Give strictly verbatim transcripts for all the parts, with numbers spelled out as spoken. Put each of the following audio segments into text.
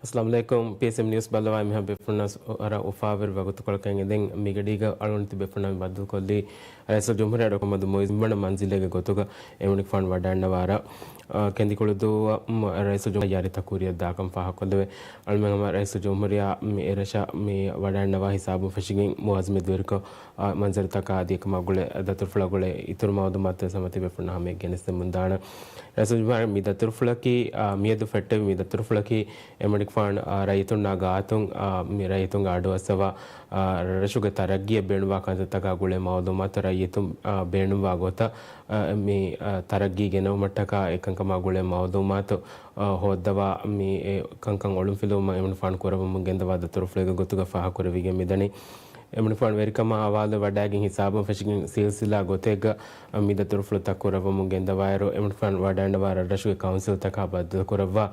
އައްސަލާމު ޢަލައިކުމް. ޕީއެސްއެމް ނިއުސް ބައްލަވާ މިހާ ބޭފުޅުންނަށް އަރަށް އުފާވެރި ވަގުތުކޮޅަކަށް އެދެން މިގަޑީގަ އަޅުންތި ބޭފުޅުންނާ ބައްދަލުކޮށްލީ ރައީސުލްޖުމްހޫރިއްޔާ ޑޮކްޓަރ މުޙައްމަދު މުޢިއްޒު މިންވަނަ މަންޒިލެއްގެ ގޮތުގަ އެމަނިކުފާނު ވަޑައިންނަވާ އަރަށް، އާ، ކެނދިކުޅުދޫއަށް ރައީސުލްޖުމްހޫރިއްޔާ ތަކުރިއްޔާ ދާކަން ފާހަގަކޮށްލެވޭ. އަޅުމެން ހަމަ ރައީސުލްޖުމްހޫރިއްޔާ މި އެރަށަށް މި ވަޑައިންނަވާ ހިސާބުން ފެށިގެން މުއާޒު މެދުވެރިކޮށް، އާ، މަންޒަރުތަކާ އަދި އެކަމާ ގުޅޭ ދަތުރުފުޅާ ގުޅޭ އިތުރު މައުލޫމާތު ސަމަތި ބޭފުޅުންނަށް ހަމަޔަށް ގެނެސްދެމުންދާނެ. ރައީސުލްޖުމްހޫރިއްޔާ މި ދަތުރުފުޅަކީ، އާ، މިއަދު ފެއްޓެވި މި ދަތުރުފުޅަކީ އެމަނިކުފާނު، އާ، ރައްޔިތުންނާ ގާތުން، އާ، މި ރައްޔިތުންގެ އަޑުއައްސަވާ، އާ، ރަށުގެ ތަރައްގީއަށް ބޭނުންވާ ކަންތައްތަކާ ގުޅޭ މައުލޫމާތު ރައްޔިތުން، އާ، ބޭނުންވާ ގޮތަށް، އާ، މި، އާ، ތަރައްގީ ގެނައުމަށްޓަކާ އެކަންކަމާ ގުޅޭ މައުލޫމާތު، އާ، ހޯއްދަވާ މި އެ ކަންކަން އޮޅުންފިލުވުމަށް އެމަނިކުފާނު ކުރައްވަމުން ގެންދަވާ ދަތުރުފުޅެއްގެ ގޮތުގަ ފާހަގަކުރެވިގެން މިދަނީ. އެމަނިކުފާނު ވެރިކަމާ ހަވާލު ވަޑައިގެން ހިސާބުން ފެށިގެން ސިލްސިލާ ގޮތެއްގަ މި ދަތުރުފުޅުތައް ކުރައްވަމުން ގެންދަވާއިރު، އެމަނިކުފާނު ވަޑައިންނަވާ ރަށްރަށުގެ ކައުންސިލްތަކާ ބައްދަލުކުރައްވާ،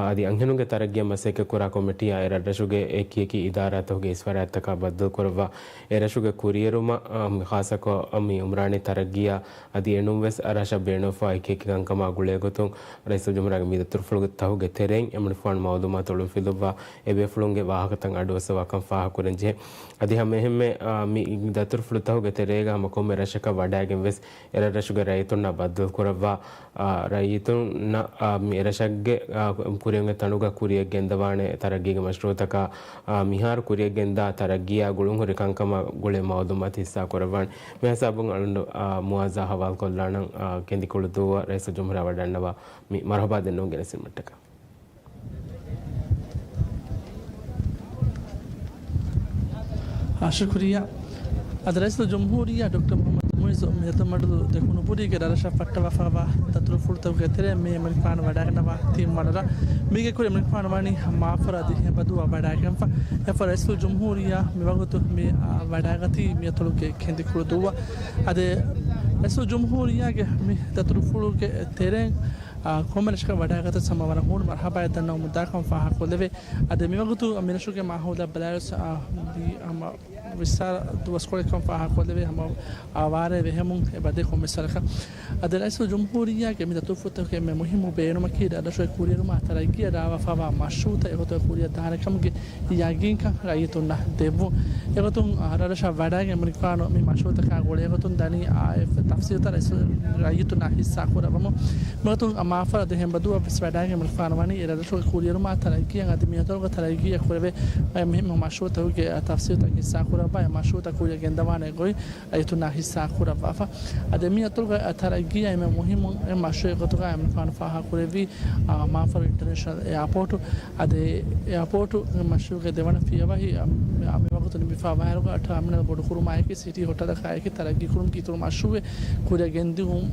އަދި އަންހެނުންގެ ތަރައްގީއަށް މަސައްކަތްކުރާ ކޮމިޓީއާ އެ ރަށްރަށުގެ އެކިއެކި އިދާރާތަކުގެ އިސްވަރާތްތަކާ ބައްދަލުކުރައްވާ، އެ ރަށުގެ ކުރިއެރުމަށް، އާ، މި ޚާއްޞަކޮށް، އާ، މި އުމްރާނީ ތަރައްގީއާ އަދި އެނޫންވެސް ރަށަށް ބޭނުންވާ އެކިއެކި ކަންކަމާ ގުޅޭގޮތުން ރައީސުލްޖުމްހޫރިއްޔާގެ މި ދަތުރުފުޅުތަކުގެ ތެރެއިން އެމަނިކުފާނު މައުލޫމާތު އޮޅުންފިލުއްވާ އެބޭފުޅުންގެ ވާހަކަތައް އަޑުއައްސަވާކަން ފާހަގަކުރަންޖެހޭ. އަދި ހަމައެހެންމެ، އާ، މި ދަތުރުފުޅުތަކުގެ ތެރޭގަ ހަމަ ކޮންމެ ރަށަކަށް ވަޑައިގެން ވެސް އެ ރަށްރަށުގެ ރައްޔިތުންނާ ބައްދަލުކުރައްވާ، އާ، ރައްޔިތުންނަށް، އާ، މި އެރަށެއްގެ، އާ، ކުރިއަށް ތަނުގަ ކުރިއަށް ގެންދަވާނެ ތަރައްގީގެ މަޝްރޫއުތަކާ، އާ، މިހާރު ކުރިއަށް ގެންދާ ތަރައްގީއާ ގުޅުންހުރި ކަންކަމާ ގުޅޭ މައުލޫމާތު ހިއްސާ ކުރައްވާނެ. މި ހިސާބުން އަޅުގަނޑު، އާ، މުއާޒާ ހަވާލުކޮށްލާނަން، އާ، ކެނދިކުޅުދޫއަށް ރައީސުލްޖުމްހޫރިއްޔާ ވަޑައިންނަވާ މި މަރުޙަބާ ދެންނެވުން ގެނެސްދިނުމަށްޓަކާ. އާ، ޝުކުރިއްޔާ. އަދި ރައީސުލްޖުމްހޫރިއްޔާ ޑޮކްޓަރ މުޙައްމަދު މުޢިއްޒު މި ހިތަށް މަޑުލު ދެކުނު ބުރީގެ ރަށްރަށަށް ފައްޓަވާފައިވާ ދަތުރުފުޅުތަކުގެ ތެރެއިން މި އެމަނިކުފާނު ވަޑައިގަންނަވާ ތިން ވަނަ ރަށް. މީގެ ކުރިން އެމަނިކުފާނު ވަނީ މާފަރު އަދި ހެނބަދޫއަށް ވަޑައިގެންފަ. އެފަ ރައީސުލްޖުމްހޫރިއްޔާ މިވަގުތު މި، އާ، ވަޑައިގަތީ މިއަތޮޅުގެ ކެނދިކުޅުދޫއަށް. އަދި ރައީސުލްޖުމްހޫރިއްޔާގެ މި ދަތުރުފުޅުގެ ތެރެއިން، އާ، ކޮންމެ ރަށަކަށް ވަޑައިގަތަސް ހަމަ ވަރަށް ހޫނު މަރުޙަބާއެއް ދަންނަވަމުންދާކަން ފާހަގަކޮށްލެވޭ. އަދި މިވަގުތު މިރަށުގެ މާހައުލާ ބަލާއިރުސް، އާ، މި ހަމަ ވިއްސާރަ ދުވަސްކޮޅެއްކަން ފާހަގަކޮށްލެވޭ ހަމަ، އާ، ވާރޭ ވެހެމުން އެބަދޭ ކޮންމެސް ވަރަކަށް. އަދި ރައީސުލްޖުމްހޫރިއްޔާގެ މި ދަތުރުފުޅުތަކުގެ އެންމެ މުހިއްމު ބޭނުމަކީ ރަށްރަށުގެ ކުރިއެރުމާ ތަރައްގީއަށް ރާވާފައިވާ މަޝްރޫއުތައް އެގޮތަށް ކުރިއަށް ދާނެ ކަމުގެ ޔަގީންކަން ރައްޔިތުންނަށް ދެއްވުން. އެގޮތުން، އާ، ރަށްރަށަށް ވަޑައިގެން އެމަނިކުފާނު މި މަޝްރޫއުތަކާ ގުޅޭގޮތުން ދަނީ، އާ، އެ ތަފްސީލުތައް ރައީސު ރައްޔިތުންނާ ހިއްސާ ކުރައްވަމުން. މިގޮތުން، އާ، މާފަރު އަދި ހެނބަދޫއަށް ވެސް ވަޑައިގެން އެމަނިކުފާނު ވަނީ އެ ރަށްރަށުގެ ކުރިއެރުމާ ތަރައްގީއަށް އަދި މިއަތޮޅުގަ ތަރައްގީއަށް ކުރެވޭ އެ މުހިއްމު މަޝްރޫއުތަކުގެ، އާ، ތަފްސީލުތައް ހިއްސާ ކުރައްވާ އެ މަޝްރޫއުތައް ކުރިއަށް ގެންދަވާނެ ގޮތް ރައްޔިތުންނާ ހިއްސާ ކުރައްވާފަ. އަދި މި އަތޮޅުގަ ތަރައްގީއާ އެންމެ މުހިއްމު އެއް މަޝްރޫއެއް ގޮތުގަ އެމަނިކުފާނު ފާހަގަކުރެއްވީ، އާ، މާފަރު އިންޓަރނޭޝަނަލް އެއާޕޯޓު. އަދި އެއާޕޯޓު މަޝްރޫއުގެ ދެވަނަ ފިޔަވަހި، އާ، މި ވަގުތު ނިމިފައި ވާހިރުގަ ޓާމިނަލް ބޮޑުކުރުމާއެކީ ސިޓީ ހޮޓަލަކާއެކީ ތަރައްގީކުރުމުގެ އިތުރު މަޝްރޫއެއް ކުރިއަށް ގެންދިއުމުން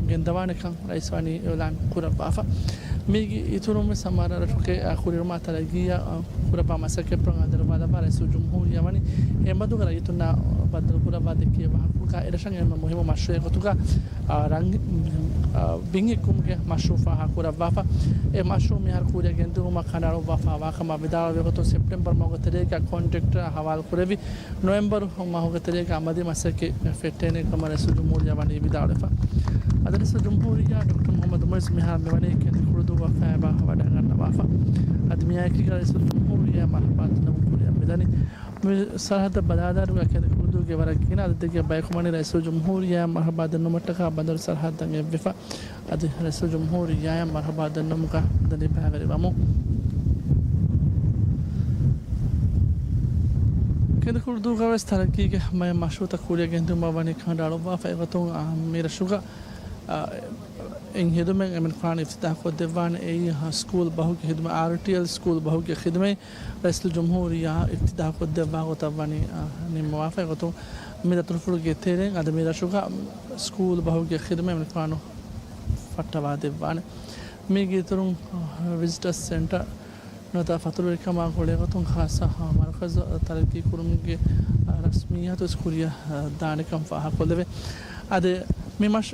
ގެންދަވާނެކަން ރައީސް ވަނީ އިޢުލާން ކުރައްވާފަ. މީގެ އިތުރުން ވެސް ހަމަ ރަށުގެ، އާ، ކުރިއެރުމާ ތަރައްގީއަށް، އާ، ކުރައްވާ މަސައްކަތްޕުޅު އަނދަރުވާލައްވާ ރައީސުލްޖުމްހޫރިއްޔާ ވަނީ ހެނބަދޫގެ ރައްޔިތުންނާ ބައްދަލުކުރައްވާ ދެއްކިޔަ ވާހަކަފުޅުގަ އެރަށަށް އެންމެ މުހިއްމު މަޝްރޫއެއް ގޮތުގަ، އާ، ރަން-، އާ، ބިން ހިއްކުމުގެ މަޝްރޫއު ފާހަގަކުރައްވާފަ. އެ މަޝްރޫއު މިހާރު ކުރިއަށް ގެންދިއުމަށް ކަނޑައަޅުއްވާފައިވާ ކަމަށް ވިދާޅުވި ގޮތުން ސެޕްޓެމްބަރު މަހުގެ ތެރޭގަ ކޮންޓްރެކްޓަރ ހަވާލުކުރެވި ނޮވެމްބަރު މަހުގެ ތެރޭގަ އަމަލީ މަސައްކަތް ފެއްޓޭނެ ކަމަށް ރައީސުލްޖުމްހޫރިއްޔާ ވަނީ ވިދާޅުވެފަ. އަދި ރައީސުލްޖުމްހޫރިއްޔާ ޑޮކްޓަރ މުޙައްމަދު މުޢިއްޒު މިހާރު މިވަނީ ކެނދިކުޅުދޫއަށް ފައިބާ ވަޑައިގަންނަވާފަ. އަދި މިއާއެކީގަ ރައީސުލްޖުމްހޫރިއްޔާ މަރުޙަބާ ދަންނަވަން ކުރިއަށް މިދަނީ. މި ސަރަހައްދަށް ބަލާލާއިރުގަ ކެނދިކުޅުދޫގެ ވަރަށް ގިނަ އަދަދެއްގެ ބަޔަކު ވަނީ ރައީސުލްޖުމްހޫރިއްޔާ މަރުޙަބާ ދަންނަވުމަށްޓަކާ ބަނދަރު ސަރަހައްދަށް އެއްވެފަ. އަދި ރައީސުލްޖުމްހޫރިއްޔާއަށް މަރުޙަބާ ދަންނަވުމުގަ ދަނީ ބައިވެރިވަމުން. ކެނދިކުޅުދޫގަ ވެސް ތަރައްގީގެ މަޔަށް މަޝްރޫއުތައް ކުރިއަށް ގެންދިއުމަށް ވަނީ ކަނޑައަޅުއްވާފަ. އެގޮތުން، އާ، މި ރަށުގަ، އާ، އެއް ހެދުމެއް އެމަނިކުފާނު އިފްތިތާޙް ކޮށްދެއްވާނެ. އެއީ، އާ، ސްކޫލް ބަހުގެ ހިދުމަތް، އާރްޓީއެލް ސްކޫލް ބަހުގެ ހިދުމަތް ރައީސުލްޖުމްހޫރިއްޔާ އިފްތިތާޙް ކޮށްދެއްވާ ގޮތަށް ވަނީ، އާ، ނިންމަވާފަ. އެގޮތުން މި ދަތުރުފުޅުގެ ތެރެއިން އަދި މި ރަށުގަ ސްކޫލް ބަހުގެ ޚިދުމަތް އެމަނިކުފާނު ފައްޓަވާ ދެއްވާނެ. މީގެ އިތުރުން، އާ، ވިޒިޓަރސް ސެންޓަރ ނުވަތަ ފަތުރުވެރިކަމާ ގުޅޭގޮތުން ޚާއްޞަ، އާ، މަރުކަޒު ތަރައްގީކުރުމުގެ، އާ، ރަސްމިއްޔާތު ވެސް ކުރިއަށް، އާ، ދާނެކަން ފާހަގަކޮށްލެވޭ. އަދި މި މަޝް-،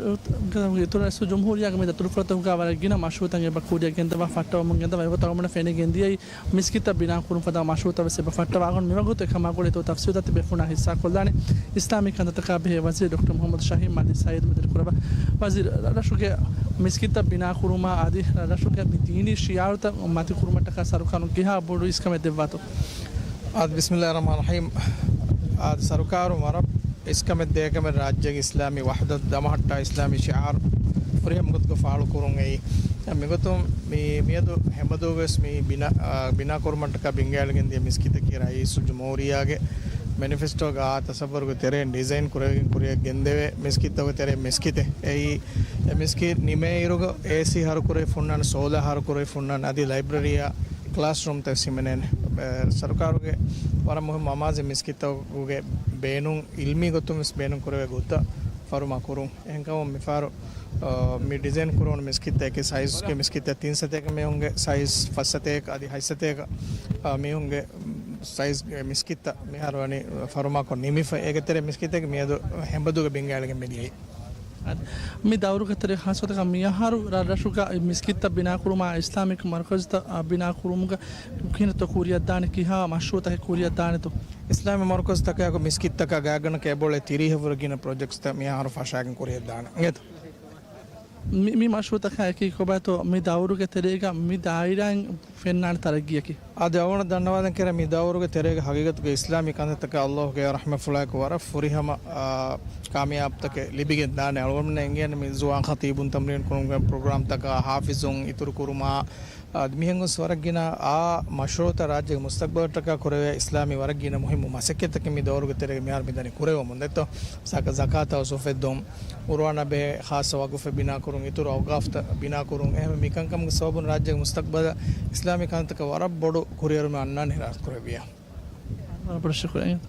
އިތުރުން ރައީސުލްޖުމްހޫރިއްޔާގެ މި ދަތުރުފުޅުތަކުގަ ވަރަށް ގިނަ މަޝްރޫއުތައް އެބަ ކުރިއަށް ގެންދަވާ ފައްޓަވަމުން ގެންދަވާ އެގޮތަށް އަޅުގަނޑަށް ފެނިގެން ދިޔައީ މިސްކިތަށް ބިނާ ކުރުން ފަދަ މަޝްރޫއުތައް ވެސް އެބަ ފައްޓަވާ އަޅުގަނޑު މިވަގުތު އެކަމާ ގުޅޭ އިތުރު ތަފްސީލުތައް ތިބޭފުޅުންނާ ހިއްސާކޮށްލާނެ. އިސްލާމީ ކަންތައްތަކާ ބެހޭ ވަޒީރު ޑޮކްޓަރ މުޙައްމަދު ޝަހީމް މަލިކް ސައީދު މެދުވެރިކުރައްވާ ވަޒީރު ރަށުގެ މިސްކިތްތައް ބިނާކުރުމާ އަދި ރަށުގެ މި ދީނީ ޝިޢާރުތައް މަތިކުރުމަށްޓަކާ ސަރުކާރުން ކިހާ ބޮޑު އިސްކަމެއް ދެއްވާތޯ؟ އާދެ، ބިސްމިއްލާހި ރަޙްމާނި ރަޙީމް. އާދެ، ސަރުކާރު ވަރަށް އިސްކަމެއް ދޭކަމެއް ރާއްޖޭގެ އިސްލާމީ ވަޙްދަތު ދަމަހައްޓާ އިސްލާމީ ޝިޢާރު ފުރިހަމަ ގޮތުގަ ފާޅުކުރުން އެއީ. މިގޮތުން މި، މިއަދު ހެނބަދޫގަވެސް މި ބިނާ، އާ، ބިނާކުރުމަށްޓަކާ ބިންގާއެޅިގެން ދިޔަ މިސްކިތަކީ ރައީސުލްޖުމްހޫރިއްޔާގެ މެނިފެސްޓޯގަ އާ ތަޞައްވަރުގެ ތެރެއިން ޑިޒައިން ކުރެވިގެން ކުރިއަށް ގެންދެވޭ މިސްކިތްތަކުގެ ތެރެއިން މިސްކިތެއް. އެއީ، އެ މިސްކިތް ނިމޭއިރުގަ އޭސީ ހަރުކުރެވިފަ ހުންނާނެ، ސޯލާ ހަރުކުރެވިފަ ހުންނާނެ، އަދި ލައިބްރަރީއާ ކްލާސްރޫމްތައް ހިމެނޭނެ. އެ، ސަރުކާރުގެ ވަރަށް މުހިއްމު އަމާޒެއް މިސްކިތްތަކުގެ ބޭނުން، އިލްމީ ގޮތުން ވެސް ބޭނުން ކުރެވޭ ގޮތަށް ފަރުމާ ކުރުން. އެހެންކަމުން މިފަހަރު، އާ، މި ޑިޒައިން ކުރެވުނު މިސްކިތްތަކެއް ސައިޒްގެ މިސްކިތްތައް ތިން ސަތޭކަ މީހުންގެ ސައިޒް ފަސް ސަތޭކަ އަދި ހަތް ސަތޭކަ، އާ، މީހުންގެ ސައިޒްގެ މިސްކިތްތައް މިހާރު ވަނީ ފަރުމާކޮށް ނިމިފަ. އޭގެ ތެރޭ މިސްކިތެއް މިއަދު ހެނބަދޫގަ ބިންގާއެޅިގެން މިދިޔައީ. މި ދައުރުގެ ތެރޭ ޚާއްޞަކޮށް މިއަހަރު ރަށްރަށުގަ މިސްކިތްތައް ބިނާކުރުމާ އިސްލާމިކް މަރުކަޒުތައް ބިނާކުރުމުގަ ކިހިނެއްތޯ ކުރިއަށްދާނެ، ކިހާ މަޝްރޫޢުތަކެއް ކުރިއަށްދާނެތޯ؟ އިސްލާމީ މަރުކަޒުތަކާއެކު މިސްކިތްތަކާ ގާތްގަނޑަކަށް އެބައުޅޭ ތިރީހަށްވުރެ ގިނަ ޕްރޮޖެކްޓްސްތައް މިއަހަރު ފަށާގެން ކުރިއަށްދާނެ. އިނގޭތޯ؟ މި، މި މަޝްރޫޢުތަކާ އެކީ ކޮބާތޯ މި ދައުރުގެ ތެރޭގަ މި ދާއިރާއިން ފެންނާނެ ތަރައްގީއަކީ؟ އާދެ، އަޅުގަނޑަށް ދަންނަވާލަން ކެރޭ މި ދައުރުގެ ތެރޭގަ ހަގީގަތުގެ އިސްލާމީ ކަންތައްތަކަށް އައްލާހުގެ ރަޙްމަތްފުޅާއެކު ވަރަށް ފުރިހަމަ، އާ، ކާމިޔާބުތަކެއް ލިބިގެން ދާނެ. އަޅުގަނޑުމެން އެނގޭނެ މި ޒުވާން ޚަތީބުން ތަމްރީން ކުރުމުގެ ޕްރޮގްރާމްތަކާ، ޙާފިޒުން އިތުރު ކުރުމާ، އާ، މިހެން ގޮސް ވަރަށް ގިނަ އާ މަޝްރޫޢުތައް ރާއްޖޭގެ މުސްތަޤްބަލަށްޓަކާ ކުރެވޭ އިސްލާމީ ވަރަށް ގިނަ މުހިއްމު މަސައްކަތްތަކެއް މި ދައުރުގެ ތެރޭގަ މިހާރު މިދަނީ ކުރެވެމުން. ދެއްތޯ؟ ޒަކާތާ އުސޫފެއްދުން، ޤުރުއާނާ ބެހޭ ޚާއްޞަ ވަގުފެއް ބިނާކުރުން، އިތުރު އައުޤާފްތައް ބިނާކުރުން، އެހެން މިކަންކަމުގެ ސަބަބުން ރާއްޖޭގެ މުސްތަޤްބަލަށް އިސްލާމީ ކަންތަކަށް ވަރަށް ބޮޑު ކުރިއެރުމެއް އަންނާނެ އިރާދަކުރެއްވިޔާ. ވަރަށް ބޮޑަށް ޝުކުރިއްޔާ.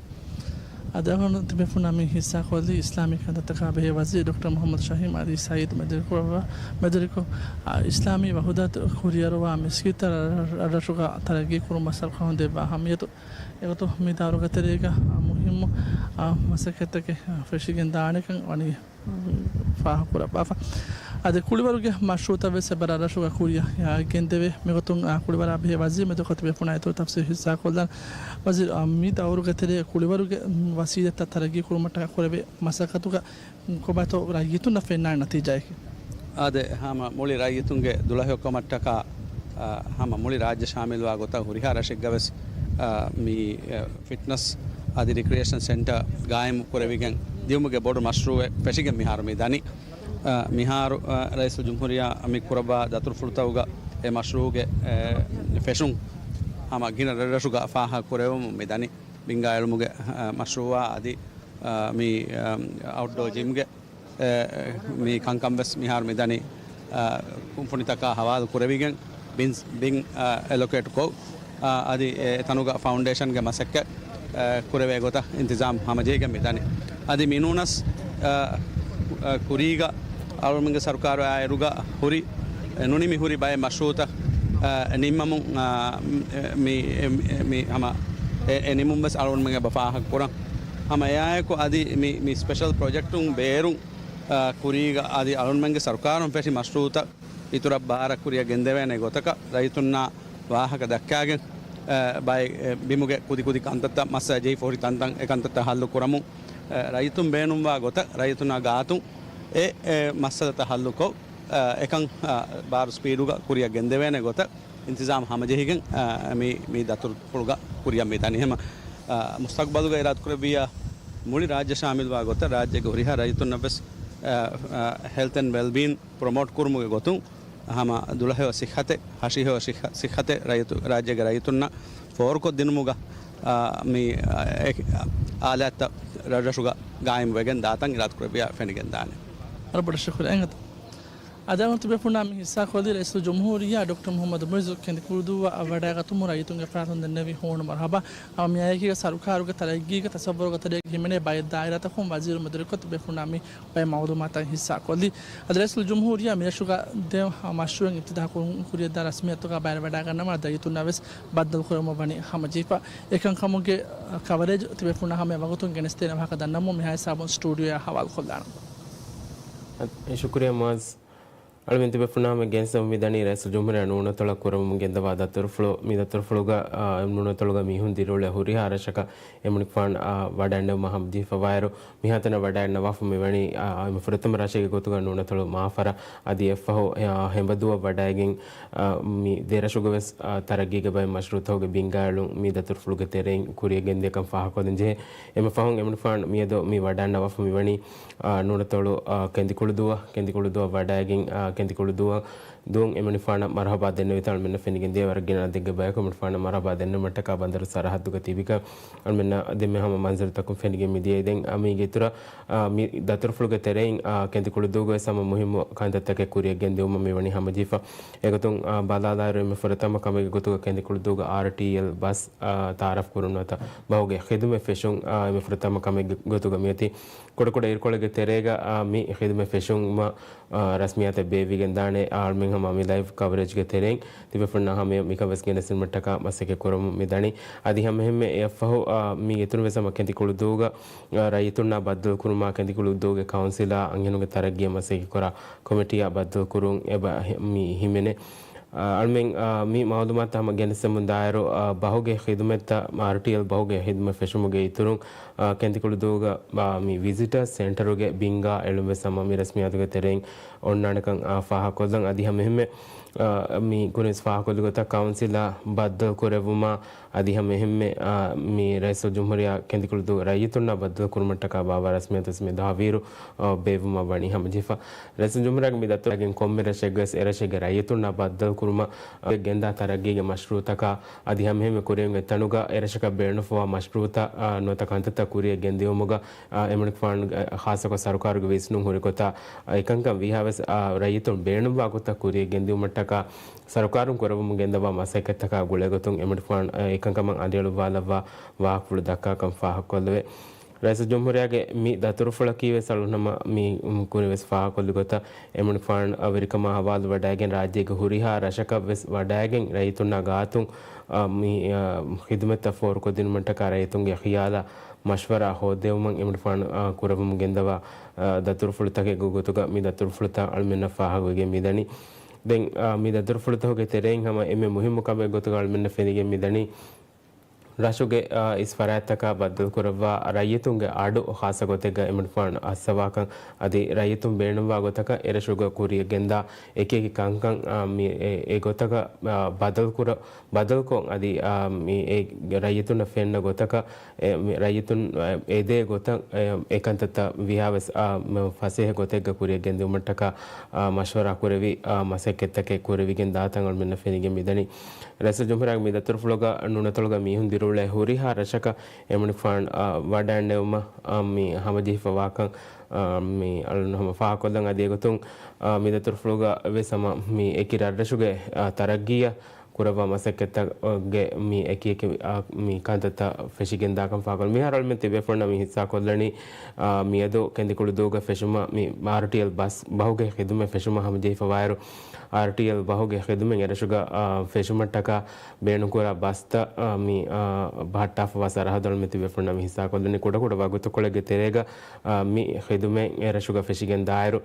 އަދި އަޅުގަނޑު ތިބޭފުޅުންނާ މި ހިއްސާކޮށްލީ އިސްލާމީ ކަންތައްތަކާ ބެހޭ ވަޒީރު ޑޮކްޓަރ މުޙައްމަދު ޝަހީމް އަދި ސައީދު މެދުވެރިކޮށް، މެދުވެރިކޮށް، އާ، އިސްލާމީ ވަޙުދަތު ކުރިއަރުވާ މިސްކިތްތައް ރަށްރަށުގަ ތަރައްގީ ކުރުމަށް ސަރުކާރުން ދެއްވާ އަހައްމިއްޔަތު. އެގޮތުން މި ދައުރުގެ ތެރޭގަ މުހިއްމު، އާ، މަސައްކަތްތަކެއް ފެށިގެން ދާނެކަން ވަނީ ފާހަގަކުރައްވާފަ. އަދި ކުޅިވަރުގެ މަޝްރޫޢުތައް ވެސް އެބަ ރަށްރަށުގަ ކުރިއަށް ގެންދެވޭ. މިގޮތުން، އާ، ކުޅިވަރާ ބެހޭ ވަޒީރު މެދުވެރިކޮށް ތިބޭފުޅުންނާ އިތުރު ތަފްސީލް ހިއްސާކޮށްލަން. ވަޒީރު، އާ، މި ދައުރުގެ ތެރޭ ކުޅިވަރުގެ ވަސީލަތްތައް ތަރައްގީ ކުރުމަށްޓަކާ ކުރެވޭ މަސައްކަތުގަ ކޮބާތޯ ރައްޔިތުންނަށް ފެންނާނެ ނަތީޖާއަކީ؟ އާދެ، ހަމަ މުޅި ރައްޔިތުންގެ ދުލަހެޔޮކަމަށްޓަކާ، އާ، ހަމަ މުޅި ރާއްޖެ ޝާމިލްވާ ގޮތަށް ހުރިހާ ރަށެއްގަވެސް، އާ، މި، އާ، ފިޓްނަސް އަދި ރިކްރިއޭޝަން ސެންޓަރ ގާއިމު ކުރެވިގެން ދިއުމުގެ ބޮޑު މަޝްރޫޢެއް ފެށިގެން މިހާރު މި ދަނީ. އާ، މިހާރު، އާ، ރައީސުލްޖުމްހޫރިއްޔާ މި ކުރައްވާ ދަތުރުފުޅުތަކުގަ އެ މަޝްރޫޢުގެ، އެ، ފެށުން ހަމަ ގިނަ ރަށްރަށުގަ ފާހަގަ ކުރެވެމުން މި ދަނީ. ބިންގާ އެޅުމުގެ، އާ، މަޝްރޫޢާ އަދި، އާ، މި، އާ، އައުޓްޑޯ ޖިމްގެ އެ، މި ކަންކަން ވެސް މިހާރު މިދަނީ، އާ، ކުންފުނިތަކާ ހަވާލު ކުރެވިގެން ބިން، ބިން، އާ، އެލޮކޭޓް ކޮށް، އާ، އަދި އެ ތަނުގަ ފައުންޑޭޝަންގެ މަސައްކަތް، އާ، ކުރެވޭ ގޮތަށް އިންތިޒާމް ހަމަޖެހިގެން މިދަނީ. އަދި މިނޫނަސް، އާ، އާ، ކުރީގަ އަޅުމެންގެ ސަރުކާރު އާއިރުގަ ހުރި، އެ، ނުނިމި ހުރި ބައެއް މަޝްރޫޢުތައް، އާ، ނިންމަމުން، އާ، މި، މި، މި ހަމަ އެ، އެ ނިމުން ވެސް އަޅުމެން އެބަ ފާހަގަ ކުރަން. ހަމަ އެއާއެކު އަދި މި، މި ސްޕެޝަލް ޕްރޮޖެކްޓުން ބޭރުން، އާ، ކުރީގަ އަދި އަޅުންމެންގެ ސަރުކާރުން ފެށި މަޝްރޫޢުތައް އިތުރަށް ބާރަށް ކުރިއަށް ގެންދެވޭނެ ގޮތަކަށް ރައްޔިތުންނާ ވާހަކަ ދައްކާގެން، އާ، ބައެއް، އެ، ބިމުގެ ކުދިކުދި ކަންތައްތައް މައްސަލަ ޖެހިފަ ހުރި ތަންތަން އެ ކަންތައްތައް ހައްލު ކުރަމުން، އާ، ރައްޔިތުން ބޭނުންވާ ގޮތަށް ރައްޔިތުންނާ ގާތުން އެ، އެ މައްސަލަތައް ހައްލުކޮށް، އާ، އެކަން، އާ، ބާރު ސްޕީޑުގަ ކުރިއަށް ގެންދެވޭނެ ގޮތަށް އިންތިޒާމް ހަމަޖެހިގެން، އާ، މި، މި ދަތުރުފުޅުގަ ކުރިއަށް މި ދަނީ. ހަމަ، އާ، މުސްތަޤްބަލުގަ އިރާދަކުރެއްވިއްޔާ މުޅި ރާއްޖެ ޝާމިލްވާ ގޮތަށް ރާއްޖޭގެ ހުރިހާ ރައްޔިތުންނަށް ވެސް، އާ، އާ، ހެލްތް އެންޑް ވެލްބީން ޕްރޮމޯޓް ކުރުމުގެ ގޮތުން ހަމަ ދުލަހެޔޮ ސިއްހަތެއް، ހަށިހެޔޮ ސިއްހަ-، ސިއްހަތެއް ރައްޔިތު-، ރާއްޖޭގެ ރައްޔިތުންނަށް ފޯރުކޮށްދިނުމުގަ، އާ، މި، އާ، އެ-، އާލާތްތައް ރަށްރަށުގަ ގާއިމުވެގެން ދާތަން އިރާދަކުރެއްވިޔާ ފެނިގެންދާނެ. ވަރަށް ބޮޑަށް ޝުކުރިއްޔާ. އަދި އަޅުގަނޑު ތިބޭފުޅުންނާ މި ހިއްސާކޮށްލީ ރައީސުލްޖުމްހޫރިއްޔާ ޑޮކްޓަރ މުޙައްމަދު މުޢިއްޒު ކެނދިކުޅުދުއްވާ ވަޑައިގަތުމުން ރައްޔިތުންގެ ފަރާތުން ދެންނެވި ހޫނު މަރުޙަބާ. ހަމަ މިއާއެކީގަ ސަރުކާރުގެ ތަރައްގީގެ ތަސައްވަރުގެ ތެރޭގަ ހިމެނޭ ބައެއް ދާއިރާތަކުން ވަޒީރު މެދުވެރިކޮށް ތިބޭފުޅުންނާ މި ބައެއް މައުލޫމާތު ހިއްސާކޮށްލީ. އަދި ރައީސުލްޖުމްހޫރިއްޔާ މިރަށުގަ ދެ މަޝްރޫޢެއް އިފްތިތާޙު ކުރުން ކުރިއަށްދާ ރަސްމިއްޔަތުގަ ބައިވެރިވަޑައިގަންނަވާ ރައްޔިތުންނަށް ވެސް ބައްދަލުކުރެވުމަށް ވަނީ ހަމަޖެހިފަ. އެކަންކަމުގެ ކަވަރޭޖް ތިބޭފުޅުންނާ ހަމަ ވަގުތުން ގެނެސްދޭނެ ވާހަކަ ދަންނަމުން މިހާ ހިސާބުން ސްޓޫޑިއޯއާ ހަވާލުކޮށްލާނަން. ޝުކުރިއްޔާ މުޢައްޒު. އަޅުމެން ތިބޭފުޅުންނާ ހަމަ ގެންސަމުން މިދަނީ ރައީސުލްޖުމްހޫރިއްޔާ ނޫނަތޮޅަށް ކުރަމުން ގެންދަވާ ދަތުރުފުޅު. މި ދަތުރުފުޅުގަ، އާ، ނޫނަތޮޅުގަ މީހުން ދިރިއުޅޭ ހުރިހާ ރަށަކަށް އެމަނިކުފާނު، އާ، ވަޑައިގެންނެވުމަށް ހަމަޖެހިފަވާއިރު، މިހާތަނަށް ވަޑައިގަންނަވާފަ މިވަނީ، އާ، މި ފުރަތަމަ ރަށެއްގެ ގޮތުގަ ނޫނަތޮޅު މާފަރަށް. އަދި އެއަށްފަހު، އާ، ހެނބަދޫއަށް ވަޑައިގެން، އާ، މި ދެރަށުގަ ވެސް، އާ، ތަރައްގީގެ ބައެއް މަޝްރޫއުތަކުގެ ބިންގާއެޅުން މި ދަތުރުފުޅުގެ ތެރެއިން ކުރިއަށް ގެންދިޔަކަން ފާހަގަކޮށްދޭން ޖެހޭ. އެންމެ ފަހުން އެމަނިކުފާނު މިއަދު މި ވަޑައިގަންނަވާފަ މިވަނީ، އާ، ނޫނަތޮޅު، އާ، ކެނދިކުޅުދޫއަށް، ކެނދިކުޅުދޫއަށް ވަޑައިގެން، އާ، ކެނދިކުޅުދޫއަށް ދޫން އެމަނިކުފާނަށް މަރުހަބާ ދެންނެވިތަން އަޅުމެންނަށް ފެނިގެން ދިޔަ ވަރަށް ގިނަ އަދަދެއްގެ ބަޔަކު އެމަނިކުފާނަށް މަރުހަބާ ދެންނެވުމަށްޓަކާ ބަނދަރު ސަރަހައްދުގަ ތިބިކަން އަޅުމެންނަށް ދެންމެ ހަމަ މަންޒަރުތަކުން ފެނިގެން މިދިޔައީ. ދެން، އާ، މީގެ އިތުރަށް، އާ، މި ދަތުރުފުޅުގެ ތެރެއިން، އާ، ކެނދިކުޅުދޫގަ ވެސް ހަމަ މުހިއްމު ކަންތައްތަކެއް ކުރިއަށް ގެންދިއުމަށް މިވަނީ ހަމަޖެހިފަ. އެގޮތުން، އާ، ބަލާލާއިރު އެންމެ ފުރަތަމަ ކަމެއްގެ ގޮތުގަ ކެނދިކުޅުދޫގަ އާރްޓީއެލް ބަސް، އާ، ތައާރަފް ކުރުން ނުވަތަ ބަހުގެ ޚިދުމަތް ފެށުން، އާ، އެންމެ ފުރަތަމަ ކަމެއްގެ ގޮތުގަ މިއޮތީ. ކުޑަކުޑަ އިރުކޮޅެއްގެ ތެރޭގަ، އާ، މި ޚިދުމަތް ފެށުމަށް، އާ، ރަސްމިއްޔާތެއް ބޭއްވިގެން ދާނެ. އާ، އަޅުމެން ހަމަ މި ލައިވް ކަވަރޭޖްގެ ތެރެއިން ތިބޭފުޅުންނާ ހަމަޔަށް މިކަން ވެސް ގެނެސްދިނުމަށްޓަކާ މަސައްކަތް ކުރަމުން މި ދަނީ. އަދި ހަމައެހެންމެ އެއަށްފަހު، އާ، މީގެ އިތުރުން ވެސް ހަމަ ކެނދިކުޅުދޫގަ، އާ، ރައްޔިތުންނާ ބައްދަލުކުރުމާ ކެނދިކުޅުދޫގެ ކައުންސިލާ އަންހެނުންގެ ތަރައްގީއަށް މަސައްކަތްކުރާ ކޮމިޓީއާ ބައްދަލުކުރުން އެބަ ހެ-، މި ހިމެނޭ. އާ، އަޅުމެން، އާ، މި މައުލޫމާތު ހަމަ ގެނެސްދެމުން ދާއިރު، އާ، ބަހުގެ ޚިދުމަތްތައް، އާރްޓީއެލް ބަހުގެ ޚިދުމަތް ފެށުމުގެ އިތުރުން، އާ، ކެނދިކުޅުދޫގަ، އާ، މި ވިޒިޓާ ސެންޓަރުގެ ބިންގާ އެޅުން ވެސް ހަމަ މި ރަސްމިއްޔާތުގެ ތެރެއިން އޮންނާނެކަން، އާ، ފާހަގަކޮށްލަން. އަދި ހަމައެހެންމެ، އާ، މި ކުރިން ފާހަގަކޮށްލި ގޮތަށް ކައުންސިލާ ބައްދަލު ކުރެއްވުމާ، އަދި ހަމައެހެންމެ، އާ، މި ރައީސުލްޖުމްހޫރިއްޔާ ކެނދިކުޅުދޫ ރައްޔިތުންނާ ބައްދަލު ކުރުމަށްޓަކާ ބާއްވާ ރަސްމިއްޔާތު ވެސް މި ދަހަވީރު، އާ، ބޭއްވުމަށް ވަނީ ހަމަޖެހިފަ. ރައީސުލްޖުމްހޫރިއްޔާގެ މި ދަތުރުގެ ކޮންމެ ރަށެއްގަވެސް އެރަށެއްގެ ރައްޔިތުންނާ ބައްދަލުކުރުމަށް ގެންދާ ތަރައްގީގެ މަޝްރޫއުތަކާ އަދި ހަމައެހެންމެ ކުރިއަށް އޮތް ތަނުގަ އެރަށަކަށް ބޭނުންފަވާ މަޝްރޫއުތައް، އާ، ނުވަތަ ކަންތައްތައް ކުރިއަށް ގެންދިއުމުގަ، އާ، އެމަނިކުފާނުގެ ޚާއްސަކޮށް ސަރުކާރުގެ ވިސްނުން ހުރި ގޮތާ، އާ، އެކަންކަން ވީހާވެސް، އާ، ރައްޔިތުން ބޭނުންވާ ގޮތަށް ކުރިއަށް ގެންދިއުމަށްޓަކާ ސަރުކާރުން ކުރައްވަމުން ގެންދަވާ މަސައްކަތްތަކާ ގުޅޭގޮތުން އެމަނިކުފާނު، އާ، އެކަންކަމަށް އަނދިރިއަޅުއްވާލައްވާ ވާހަކަފުޅު ދައްކާކަން ފާހަގަކޮށްލެވޭ. ރައީސުލްޖުމްހޫރިއްޔާގެ މި ދަތުރުފުޅަކީ ވެސް އަޅުން ހަމަ މި ކުރިން ވެސް ފާހަގަކޮށްލި ގޮތަށް އެމަނިކުފާނު ވެރިކަމާ ހަވާލު ވަޑައިގެން ރާއްޖޭގެ ހުރިހާ ރަށަކަށް ވެސް ވަޑައިގެން ރައްޔިތުންނާ ގާތުން، އާ، މި، އާ، ޚިދުމަތްތައް ފޯރުކޮށްދިނުމަށްޓަކާ ރައްޔިތުންގެ ޚިޔާލާ މަޝްވަރާ ހޯއްދެވުމަށް އެމަނިކުފާނު، އާ، ކުރައްވަމުން ގެންދަވާ، އާ، ދަތުރުފުޅުތަކެއްގެ ގޮތުގަ މި ދަތުރުފުޅުތައް އަޅުމެންނަށް ފާހަގަވެގެން މިދަނީ. ދެން، އާ، މި ދަތުރުފުޅުތަކުގެ ތެރެއިން ހަމަ އެންމެ މުހިއްމު ކަމެއް ގޮތުގަ އަޅުމެންނަށް ފެނިގެން މިދަނީ، ރަށުގެ، އާ، އިސް ފަރާތްތަކާ ބައްދަލުކުރައްވާ ރައްޔިތުންގެ އަޑު ޚާއްސަ ގޮތެއްގަ އެމަނިކުފާނު އައްސަވާކަން އަދި ރައްޔިތުން ބޭނުންވާ ގޮތަކަށް އެރަށުގަ ކުރިއަށް ގެންދާ އެކި އެކި ކަންކަން، އާ، މި އެ، އެ ގޮތަކަށް، އާ، ބަދަލުކުރަ-، ބަދަލުކޮށް އަދި، އާ، މި އެ ރައްޔިތުންނަށް ފެންނަ ގޮތަކަށް އެ، މި ރައްޔިތުން، އެ، އެދޭ ގޮތަށް، އެ، އެކަންތައްތައް ވީހާވެސް، އާ، މަ-، ފަސޭހަ ގޮތެއްގަ ކުރިއަށް ގެންދިއުމަށްޓަކާ، އާ، މަޝްވަރާ ކުރެވި، އާ، މަސައްކަތްތަކެއް ކުރެވިގެން ދާތަން އަޅުމެންނަށް ފެނިގެން މިދަނީ. ރައީސުލްޖުމްހޫރިއްޔާގެ މި ދަތުރުފުޅުގަ ނޫނަތޮޅުގަ މީހުން ދިރިއުޅޭ ހުރިހާ ރަށަކަށް އެމަނިކުފާނު، އާ، ވަޑައިގެންނެވުމަށް، އާ، މި ހަމަޖެހިފަވާކަން، އާ، މި އަޅުން ހަމަ ފާހަގަކޮށްލަން އަދި އެގޮތުން، އާ، މި ދަތުރުފުޅުގަ ވެސް ހަމަ މި އެކި ރަށްރަށުގެ، އާ، ތަރައްގީއަށް ކުރައްވާ މަސައްކަތްތަކުގެ މި އެކި އެކި، އާ، މި ކަންތައްތައް ފެށިގެންދާކަން ފާހަގަކޮށްލަން. މިހާރު އަޅުމެން ތިބޭފުޅުންނަށް މި ހިއްސާކޮށްލަނީ، އާ، މިއަދު ކެނދިކުޅުދޫގަ ފެށުމަށް މި އާރްޓީއެލް ބަސް ބަހުގެ ޚިދުމަތް ފެށުމަށް ހަމަޖެހިފަވާއިރު، އާރްޓީއެލް ބަހުގެ ޚިދުމަތް އެރަށުގަ، އާ، ފެށުމަށްޓަކާ ބޭނުންކުރާ ބަސްތައް، އާ، މި، އާ، ބަހައްޓާފަވާ ސަރަހައްދު އަޅުމެން ތިބޭފުޅުންނަށް މި ހިއްސާކޮށްލަނީ. ކުޑަކުޑަ ވަގުތުކޮޅެއްގެ ތެރޭގަ، އާ، މި ޚިދުމަތް އެރަށުގަ ފެށިގެން ދާއިރު،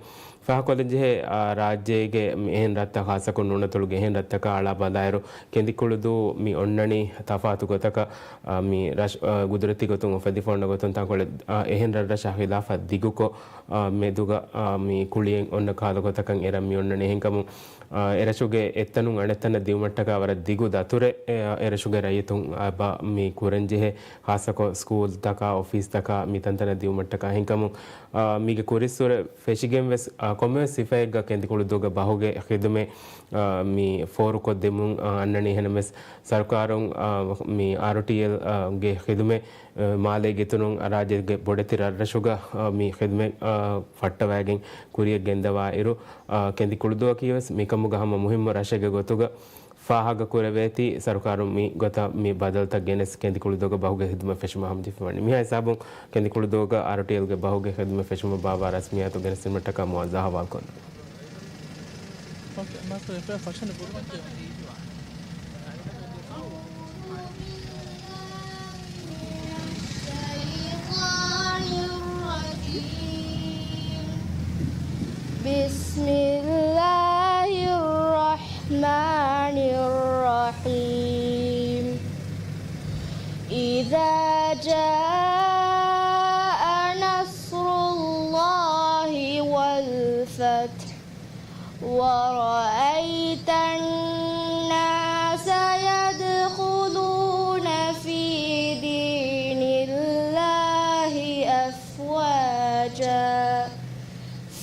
ފާހަގަކޮށްލަންޖެހޭ، އާ، ރާއްޖޭގެ މި އެހެން ރަށްތައް ޚާއްސަކޮށް ނޫނަތޮޅުގެ އެހެން ރަށްތަކާ އަޅާ ބަލާއިރު، ކެނދިކުޅުދޫ މި އޮންނަނީ ތަފާތު ގޮތަކަށް، އާ، މި ރަށް، އާ، ގުދުރަތީ ގޮތުން އުފެދިފަ އޮންނަ ގޮތުން ތަންކޮޅެއް، އާ، އެހެން ރަށްރަށާ ޚިލާފަށް ދިގުކޮށް، އާ، މެދުގަ، އާ، މި ކުޅިއެއް އޮންނަ ކާލަ ގޮތަކަށް އެރަށް މި އޮންނަނީ. އެހެންކަމުން، އާ، އެރަށުގެ އެއްތަނުން އަނެއްތަނަށް ދިއުމަށްޓަކާ ވަރަށް ދިގު ދަތުރެއް، އެ، އާ، އެރަށުގެ ރައްޔިތުން އެބަ މި ކުރަންޖެހޭ، ޚާއްސަކޮށް ސްކޫލްތަކާ އޮފީސްތަކާ މި ތަންތަނަށް ދިއުމަށްޓަކާ. އެހެންކަމުން، އާ، މީގެ ކުރިއްސުރެ ފެށިގެން ވެސް، އާ، ކޮންމެވެސް ސިފައެއްގަ ކެނދިކުޅުދޫގެ ބަހުގެ ޚިދުމަތް، އާ، މި ފޯރުކޮށްދެމުން، އާ، އަންނަނީ. އެހެންނަމަވެސް، ސަރުކާރުން، އާ، މި އާރްޓީއެލް، އާ، ގެ ޚިދުމަތް، އާ، މާލޭގެ އިތުރުން ރާއްޖޭގެ ބޮޑެތި ރަށްރަށުގަ، އާ، މި ޚިދުމަތް، އާ، ފައްޓަވައިގެން ކުރިއަށް ގެންދަވާ އިރު، އާ، ކެނދިކުޅުދޫއަކީ ވެސް މިކަމުގަ ހަމަ މުހިއްމު ރަށެއްގެ ގޮތުގަ ފާހަގަކުރެވޭތީ، ސަރުކާރުން މި ގޮތަށް މި ބަދަލުތައް ގެނެސް ކެނދިކުޅުދޫގެ ބަހުގެ ޚިދުމަތް ފެށުމަށް ހަމަޖެހިފަވަނީ. މިހާ ހިސާބުން ކެނދިކުޅުދޫގަ އާރްޓީއެލްގެ ބަހުގެ ޚިދުމަތް ފެށުމަށް ބާއްވާ ރަސްމިއްޔާތު ގެނެސްދިނުމަށްޓަކާ މުއައްޒާ ހަވާލުކޮށްލަން. އޯކޭ، މާސްޓަރ، އެފްއައި ފަށަން ބުރުމަކީ. بسم الله جاء نصر الله والفتح ورأيت الناس يدخلون في دين الله أفواجا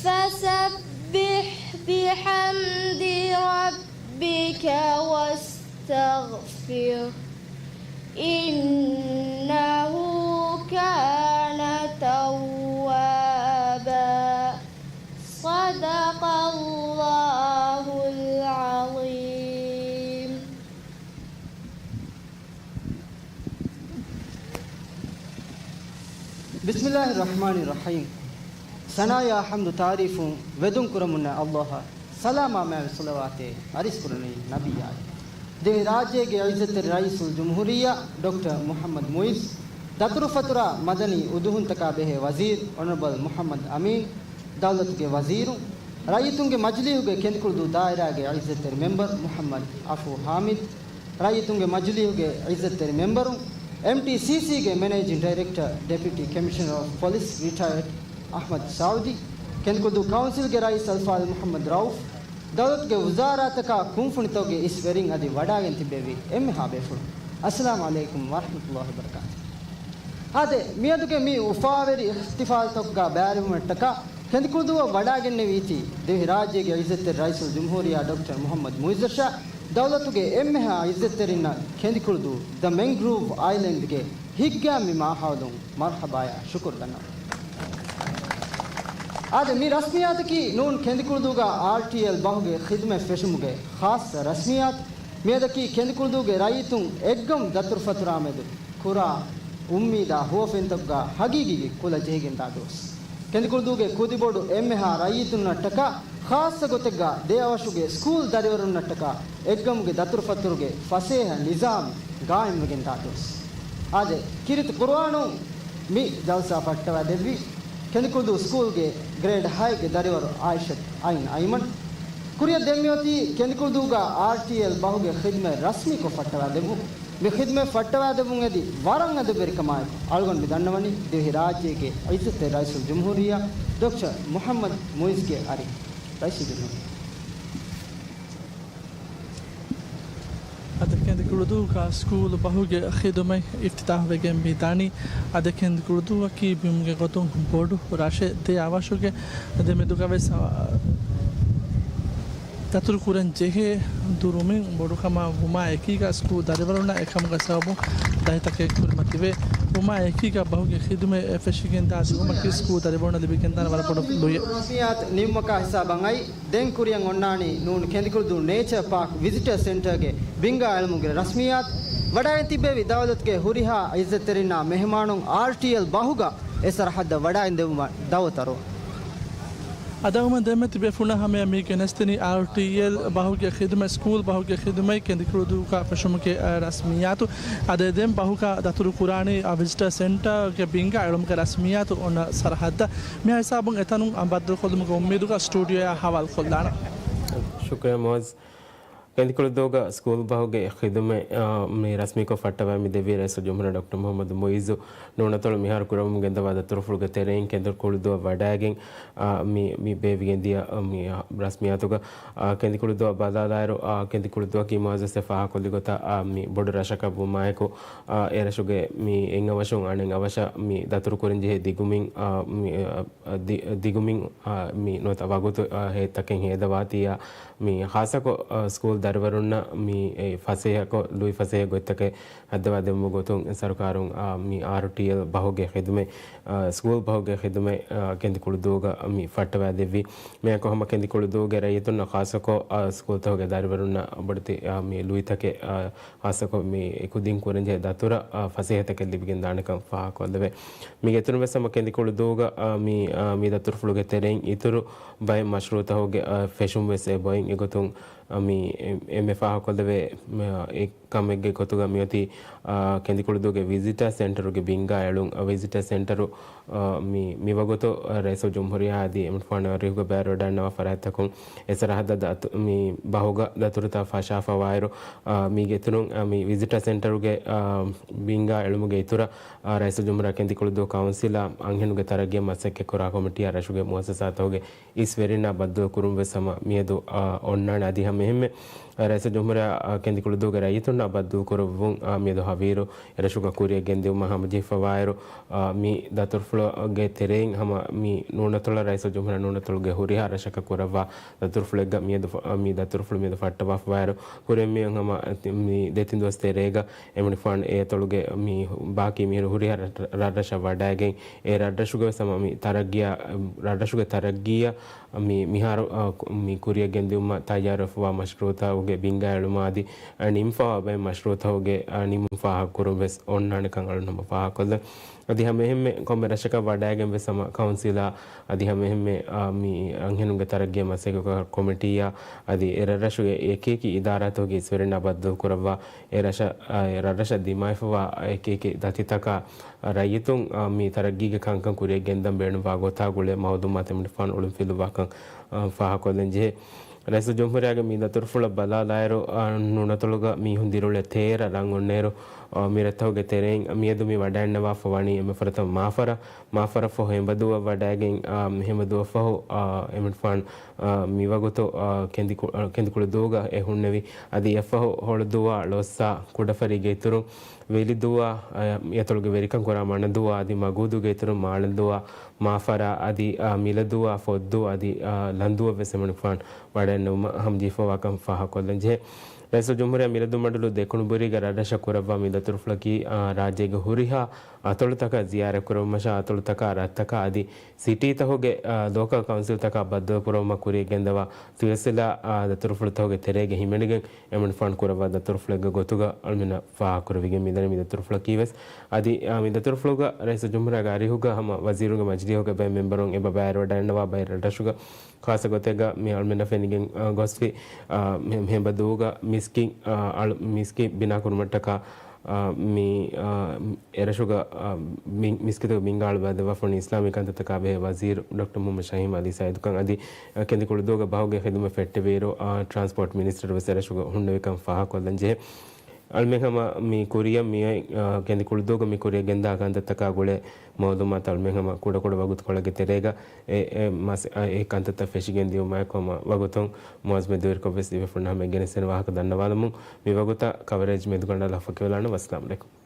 فسبح بحمد ربك واستغفره إنه كان توابا. صدق الله العظيم. بسم الله الرحمن الرحيم. ސަނާޔާ ޙަމްދު ތާރީފުން ވެދުން ކުރަމުންނަށް ﷲ އަށް ސަލާމާ މާތް ޞަލަވާތެއް އަރިސްކުރަނީ ނަބިއްޔާއަށް. ދިވެހިރާއްޖޭގެ ޢިއްޒަތްތެރި ރައީސުލްޖުމްހޫރިއްޔާ ޑޮކްޓަރ މުޙައްމަދު މުޢިއްޒު، ދަތުރުފަތުރާ މަދަނީ އުދުހުންތަކާ ބެހޭ ވަޒީރު އޮނަރަބަލް މުޙައްމަދު އަމީން، ދައުލަތުގެ ވަޒީރުން، ރައްޔިތުންގެ މަޖިލީހުގެ ކެނދިކުޅުދޫ ދާއިރާގެ ޢިއްޒަތްތެރި މެމްބަރު މުޙައްމަދު އަފޫ ޙާމިދު، ރައްޔިތުންގެ މަޖިލީހުގެ ޢިއްޒަތްތެރި މެމްބަރުން، އެމްޓީސީސީގެ މެނޭޖިން ޑައިރެކްޓަރ، ޑެޕިއުޓީ ކޮމިޝަނަރ އޮފް ޕޮލިސް، ރިޓަޔަރޑް އަޙްމަދު ސައުދީ، ކެނދިކުޅުދޫ ކައުންސިލްގެ ރައީސް އަލްފާޟިލް މުޙައްމަދު ރައޫފް، ދައުލަތުގެ ވުޒާރާތަކާ ކުންފުނިތަކުގެ އިސް ވެރިން އަދި ވަޑާގެން ތިއްބެވި އެންމެހާ ބޭފުޅުން. އައްސަލާމު ޢަލައިކުމް ވަރަޙްމަތުﷲ ވަބަރަކާތު. އާދެ، މިއަދުގެ މި އުފާވެރި އިޙްތިފާލްތަކުގަ ބައިވެރިވުމަށްޓަކާ ކެނދިކުޅުދޫއަށް ވަޑާގެންނެވީތީ، ދިވެހިރާއްޖޭގެ ޢިއްޒަތްތެރި ރައީސުލްޖުމްހޫރިއްޔާ ޑޮކްޓަރ މުޙައްމަދު މުޢިއްޒަށާ، ދައުލަތުގެ އެންމެހާ ޢިއްޒަތްތެރިންނަށް ކެނދިކުޅުދޫ ދަ މެންގްރޫވް އައިލެންޑްގެ ހިތްގައިމު މާހައުލުން މަރްޙަބާޔާ ޝުކުރު ދަންނަވަން. އާދެ، މި ރަސްމިއްޔާތަކީ ނޫން ކެނދިކުޅުދޫގަ އާރްޓީއެލް ބަހުގެ ޚިދުމަތް ފެށުމުގެ ޚާއްޞަ ރަސްމިއްޔާތު. މިއަދަކީ ކެނދިކުޅުދޫގެ ރައްޔިތުން އެއްގަމު ދަތުރުފަތުރާމެދު ކުރާ އުއްމީދާ ހުވަފެންތަކުގަ ހަގީގީ ކުލަ ޖެހިގެންދާ ދުވަސް. ކެނދިކުޅުދޫގެ ކުދިބޮޑު އެންމެހާ ރައްޔިތުންނަށްޓަކާ، ޚާއްޞަ ގޮތެއްގަ ދެއަވަށުގެ ސްކޫލް ދަރިވަރުންނަށްޓަކާ އެއްގަމުގެ ދަތުރުފަތުރުގެ ފަސޭހަ ނިޒާމް ގާއިމްވެގެންދާ ދުވަސް. އާދެ، ކީރިތި ޤުރުއާނުން މި ޖަލްސާ ފައްޓަވާދެއްވީ ކެނދިކުޅުދޫ ސްކޫލްގެ ގްރޭޑް ހައެއްގެ ދަރިވަރު އާއިޝަތު އައިން އައިމަން. ކުރިއަށް ދެން މިއޮތީ ކެނދިކުޅުދޫގަ އާރްޓީއެލް ބަހުގެ ޚިދުމަތް ރަސްމީކޮށް ފައްޓަވާދެއްވުން. މި ޚިދުމަތް ފައްޓަވާދެއްވުން އެދި ވަރަށް އަދަބުވެރިކަމާއެކު އަޅުގަނޑު މި ދަންނަވަނީ ދިވެހިރާއްޖޭގެ ޢިއްޒަތްތެރި ރައީސުލްޖުމްހޫރިއްޔާ ޑޮކްޓަރ މުޙައްމަދު މުޢިއްޒުގެ އަރިހަށް. ރައީސުލްޖުމްހޫރިއްޔާ. އަދި ކެނދިކުޅުދޫގަ ސްކޫލު ބަހުގެ ޚިދުމަތް އިފްތިތާޙުވެގެން މި ދަނީ. އަދި ކެނދިކުޅުދޫއަކީ ބިމުގެ ގޮތުން ބޮޑު ރަށެއް. ދެ އަވަށުގެ ދެމެދުގަވެސް، އަ، ދަތުރުކުރަން ޖެހޭ ދުރުމިން ބޮޑުކަމަށް ވުމާ އެކީގަ ސްކޫލް ދަރިވަރުންނަށް އެކަމުގެ ސަބަބުން ދަތިތަކެއް ކުރިމަތިވޭ. ވުމާ އެކީގަ ބަހުގެ ޚިދުމަތް ފެށިގެންދާ ދިއުމަކީ ސްކޫލް ދަރިވަރުންނަށް ލިބިގެންދާނެ ވަރަށް ބޮޑު ލުޔެއް. ރަސްމިއްޔާތު ނިމުމަކާ ހިސާބަށް އައި، ދެން ކުރިއަށް އޮންނާނީ ނޫން ކެނދިކުޅުދޫ ނޭޗަރ ޕާކް ވިޒިޓަރ ސެންޓަރގެ ބިންގާ އެޅުމުގެ ރަސްމިއްޔާތު. ވަޑައިގެން ތިއްބެވި ދައުލަތުގެ ހުރިހާ ޢިއްޒަތްތެރިންނާ މެހެމާނުން އާރްޓީއެލް ބަހުގަ އެ ސަރަހައްދަށް ވަޑައިގެން ދެއްވުމަށް ދައުވަތު އަރުވަން. އަދާވަމަން ދެންމެ ތިބޭފުޅުންނަށް ހަމަޔަށް މި ގެނެސްދެނީ އާރްޓީއެލް ބަހުގެ ޚިދުމަތް، ސްކޫލް ބަހުގެ ޚިދުމަތް ކެނދިކުޅުދޫގަ ފެށުމުގެ، އަ، ރަސްމިއްޔާތު. އަދި ދެން ބަހުގަ ދަތުރު ކުރާނީ، އަ، ވިޒިޓަރ ސެންޓަރގެ ބިންގާ އެޅުމުގެ ރަސްމިއްޔާތު އޮންނަ ސަރަހައްދަށް. މި ހިސާބުން އެތަނުން ބައްދަލުކޮށްލުމުގެ އުއްމީދުގަ ސްޓޫޑިއޯއާ ހަވާލުކޮށްލާނަން. ޝުކުރިއްޔާ މުޢިއްޒު. ކެނދިކުޅުދޫގަ ސްކޫލް ބަހުގެ ޚިދުމަތް، އާ، މި ރަސްމީކޮށް ފައްޓަވައި މި ދެއްވީ ރައީސުލްޖުމްހޫރިއްޔާ ޑޮކްޓަރ މުޙައްމަދު މުޢިއްޒު ނޫނަތޮޅު މިހާރު ކުރަމުން ގެންދަވާ ދަތުރުފުޅުގެ ތެރެއިން ކެނދިކުޅުދޫއަށް ވަޑައިގެން، އާ، މި، މި ބޭއްވިގެންދިޔަ، އާ، މި ރަސްމިއްޔާތުގަ، އާ، ކެނދިކުޅުދޫއަށް ބަލާލާއިރު، އާ، ކެނދިކުޅުދޫއަކީ މުޢައްޒަސް އެ ފާހަގަކޮށްލި ގޮތަށް، އާ، މި ބޮޑު ރަށަކަށް ވުމާއެކު، އާ، އެ ރަށުގެ މި އެއް އަވަށުން އަނެއް އަވަށަށް މި ދަތުރު ކުރަން ޖެހޭ ދިގުމިން، އާ، މި، އާ، ދި-، ދިގުމިން، އާ، މި ނުވަތަ ވަގުތު، އާ، ހެއްތަކެއް ހޭދަވާތީއާ، މި ޚާއްޞަކޮށް، އާ، ސްކޫލް ދަރިވަރުންނަށް މި، އެ، ފަސޭހަކޮށް، ލުއި ފަސޭހަ ގޮތްތަކެއް ހައްދަވާ ދެއްވުމުގެ ގޮތުން ސަރުކާރުން، އާ، މި އާރްޓީއެލް ބަހުގެ ޚިދުމަތް، އާ، ސްކޫލް ބަހުގެ ޚިދުމަތް، އާ، ކެނދިކުޅުދޫގަ މި ފައްޓަވާ ދެއްވީ. މިއަކު ހަމަ ކެނދިކުޅުދޫގެ ރައްޔިތުންނަށް ޚާއްޞަކޮށް، އާ، ސްކޫލްތަކުގެ ދަރިވަރުންނަށް ބޮޑެތި، އާ، މި ލުއިތަކެއް، އާ، ޚާއްޞަކޮށް މި ކުދިން ކުރަންޖެހޭ ދަތުރަށް، އާ، ފަސޭހަތަކެއް ލިބިގެންދާނެކަން ފާހަގަކޮށްލެވޭ. މީގެ އިތުރުން ވެސް ހަމަ ކެނދިކުޅުދޫގަ، އާ، މި، އާ، މި ދަތުރުފުޅުގެ ތެރެއިން އިތުރު ބައެއް މަޝްރޫއުތަކުގެ، އާ، ފެށުން ވެސް އެބައޮތް. އެގޮތުން، އާ، މި އެ-، އެންމެ ފާހަގަކޮށްލެވޭ، މަ-، އެ ކަމެއްގެ ގޮތުގަ މިއޮތީ، އާ، ކެނދިކުޅުދޫގެ ވިޒިޓާ ސެންޓަރުގެ ބިންގާ އެޅުން. އާ، ވިޒިޓާ ސެންޓަރު، އާ، މި، މިވަގުތު، އާ، ރައީސުލްޖުމްހޫރިއްޔާ އަދި އެމަނިކުފާނު އަރިހުގަ ބައިވެރިވެވަޑައިގަންނަވާ ފަރާތްތަކުން އެއް ސަރަހައްދަށް ދަތު-، މި ބަހުގަ ދަތުރުތައް ފަށާފަވާއިރު، އާ، މީގެ އިތުރުން، އާ، މި ވިޒިޓާ ސެންޓަރުގެ، އާ، ބިންގާ އެޅުމުގެ އިތުރަށް، އާ، ރައީސުލްޖުމްހޫރިއްޔާ ކެނދިކުޅުދޫ ކައުންސިލާ އަންހެނުންގެ ތަރައްގީއަށް މަސައްކަތްކުރާ ކޮމިޓީއާ ރަށުގެ މުއައްސަސާތަކުގެ އިސް ވެރިންނާ ބައްދަލުކުރުން ވެސް ހަމަ މިއަދު، އާ، އޮންނާނެ. އަދި ހަމަ އެހެންމެ، އާ، ރައީސުލްޖުމްހޫރިއްޔާ، އާ، ކެނދިކުޅުދޫގެ ރައްޔިތުންނާ ބައްދަލުކުރެއްވުން، އާ، މިއަދު ހަވީރު އެރަށުގަ ކުރިއަށް ގެންދިއުމަށް ހަމަޖެހިފަވާއިރު، އާ، މި ދަތުރުފުޅުގެ ތެރެއިން ހަމަ މި ނޫނަތޮޅަށް ރައީސުލްޖުމްހޫރިއްޔާ ނޫނަތޮޅުގެ ހުރިހާ ރަށަކަށް ކުރައްވާ ދަތުރުފުޅެއްގަ މިއަދު ފަ-، މި ދަތުރުފުޅު މިއަދު ފައްޓަވާފަވާއިރު، ކުރިއަށް މިއޮތް ހަމަ މި ދެތިން ދުވަސް ތެރޭގަ އެމަނިކުފާނު އެ އަތޮޅުގެ މި ބާކީ މީހުން ހުރިހާ ރަށް-، ރަށްރަށަށް ވަޑައިގެން، އެ ރަށްރަށުގެ ވެސް ހަމަ މި ތަރައްގީއާ، ރަށްރަށުގެ ތަރައްގީއަށް މި މިހާރު، އާ، ކު-، މި ކުރިއަށް ގެންދިއުމަށް ތައްޔާރުވެފަވާ މަޝްރޫއުތަކުގެ ބިންގާ އެޅުމާ އަދި، އާ، ނިމިފަވާ ބައެއް މަޝްރޫއުތަކުގެ، އާ، ނިމުން ފާހަގަކުރުން ވެސް އޮންނާނެކަން އަޅުން ހަމަ ފާހަގަކޮށްލަން. އަދި ހަމަ އެހެންމެ ކޮންމެ ރަށަކަށް ވަޑައިގެން ވެސް ހަމަ ކައުންސިލާ އަދި ހަމަ އެހެންމެ، އާ، މި އަންހެނުންގެ ތަރައްގީއަށް މަސައްކަތްކުރާ ކޮމިޓީއާ އަދި އެ ރަށްރަށުގެ އެކިއެކި އިދާރާތަކުގެ އިސްވެރިންނާ ބައްދަލުކުރައްވާ އެ ރަށަށް، އާ، އެ ރަށްރަށަށް ދިމާވެފަވާ އެކިއެކި ދަތިތަކާ ރައްޔިތުން، އާ، މި ތަރައްގީގެ ކަންކަން ކުރިއަށް ގެންދަން ބޭނުންވާ ގޮތާ ގުޅޭ މައުލޫމާތު އެމަނިކުފާނު އޮޅުންފިލުއްވާކަން، އާ، ފާހަގަކޮށްލަން ޖެހޭ. ރައީސުލްޖުމްހޫރިއްޔާގެ މި ދަތުރުފުޅަށް ބަލާލާއިރު، އާ، ނޫނަތޮޅުގަ މީހުން ދިރިއުޅޭ ތޭރަ ރަށް އޮންނައިރު، އާ، މި ރަށްތަކުގެ ތެރެއިން މިއަދު މި ވަޑައިގަންނަވާފަ ވަނީ އެންމެ ފުރަތަމަ މާފަރަށް، މާފަރަށް ފަހު ހެނބަދޫއަށް ވަޑައިގެން، އާ، ހެނބަދޫއަށް ފަހު، އާ، އެމަނިކުފާނު، އާ، މިވަގުތު، އާ، ކެނދިކު-، އާ، ކެނދިކުޅުދޫގަ އެ ހުންނެވި. އަދި އެއަށްފަހު ހޮޅުދޫއާ، ޅޮއްސާ، ކުޑަފަރީގެ އިތުރުން ވެލިދޫއާ، އާ، އެތޮޅުގެ ވެރިކަން ކުރާ މަނަދޫއާ އަދި މަގޫދޫގެ އިތުރުން މާޅަނދޫއާ، މާފަރާ އަދި، އާ، މިލަދޫއާ، ފޮއްދޫ އަދި، އާ، ލަންދޫއަށް ވެސް އެމަނިކުފާނު ވަޑައިގެންނެވުމަށް ހަމަޖެހިފަވާކަން ފާހަގަކޮށްލަން ޖެހޭ. ރައީސުލްޖުމްހޫރިއްޔާ މިލަދު މަޑުލު ދެކުނުބުރީގެ ރަށްރަށަށް ކުރައްވާ މި ދަތުރުފުޅަކީ، އާ، ރާއްޖޭގެ ހުރިހާ އަތޮޅުތަކަށް ޒިޔާރަތްކުރެވުމަށާ، އަތޮޅުތަކާ ރަށްތަކާ އަދި ސިޓީތަކުގެ، އާ، ލޯކަލް ކައުންސިލްތަކާ ބައްދަލުކުރެވުމަށް ކުރިއަށް ގެންދަވާ ސިލްސިލާ، އާ، ދަތުރުފުޅުތަކުގެ ތެރޭގަ ހިމެނިގެން އެމަނިކުފާނު ކުރައްވާ ދަތުރުފުޅެއްގެ ގޮތުގަ އަޅުމެންނަށް ފާހަގަކުރެވިގެން މިދަނީ. މި ދަތުރުފުޅަކީ ވެސް އަދި، އާ، މި ދަތުރުފުޅުގަ ރައީސުލްޖުމްހޫރިއްޔާގެ އަރިހުގަ ހަމަ ވަޒީރުންގެ މަޖިލީހުގެ ބައެއް މެމްބަރުން އެބަ ބައިވެރިވަޑައިގަންނަވާ ބައެއް ރަށްރަށުގަ ޚާއްސަ ގޮތެއްގަ މި އަޅުމެންނަށް ފެނިގެން، އާ، ގޮސްފި، އާ، ހެ-، ހެނބަދޫގަ މިސްކިތް، އާ، އަޅު-، މިސްކިތް ބިނާކުރުމަށްޓަކާ، އާ، މި، އާ، އެރަށުގަ، އާ، މި-، މިސްކިތުގެ ބިންގާ އަޅުވާދެއްވާފަ ވަނީ އިސްލާމީ ކަންތައްތަކާ ބެހޭ ވަޒީރު ޑޮކްޓަރ މުހައްމަދު ޝަހީމް އަލީ ސައީދުކަން އަދި، އާ، ކެނދިކުޅުދޫގެ ބަހުގެ ޚިދުމަތް ފެއްޓެވިއިރު، އާ، ޓްރާންސޕޯޓް މިނިސްޓަރު ވެސް އެރަށުގަ ހުންނެވިކަން ފާހަގަކޮށްލަން ޖެހޭ. އަޅުމެން ހަމަ މި ކުރިއަށް މިއޮތް، އާ، ކެނދިކުޅުދޫގަ މި ކުރިއަށް ގެންދާ ކަންތައްތަކާ ގުޅޭ މައުލޫމާތު އަޅުމެން ހަމަ ކުޑަކުޑަ ވަގުތުކޮޅެއްގެ ތެރޭގަ އެ، އެ މަސް-، އާ، އެ ކަންތައްތައް ފެށިގެން ދިޔުމާއެކު ހަމަ ވަގުތުން މުއައްޒަމެއް ދުވެރިކޮށް ވެސް ދިވެފުޅުންނަށް ހަމަ ގެނެސްދޭނެ ވާހަކަ ދަންނަވާލަމުން މި ވަގުތަށް ކަވަރޭޖް މެދުގަނޑަށް ލަފަކިވެލާނަން. ވައްސަލާމް އަލައިކުމް.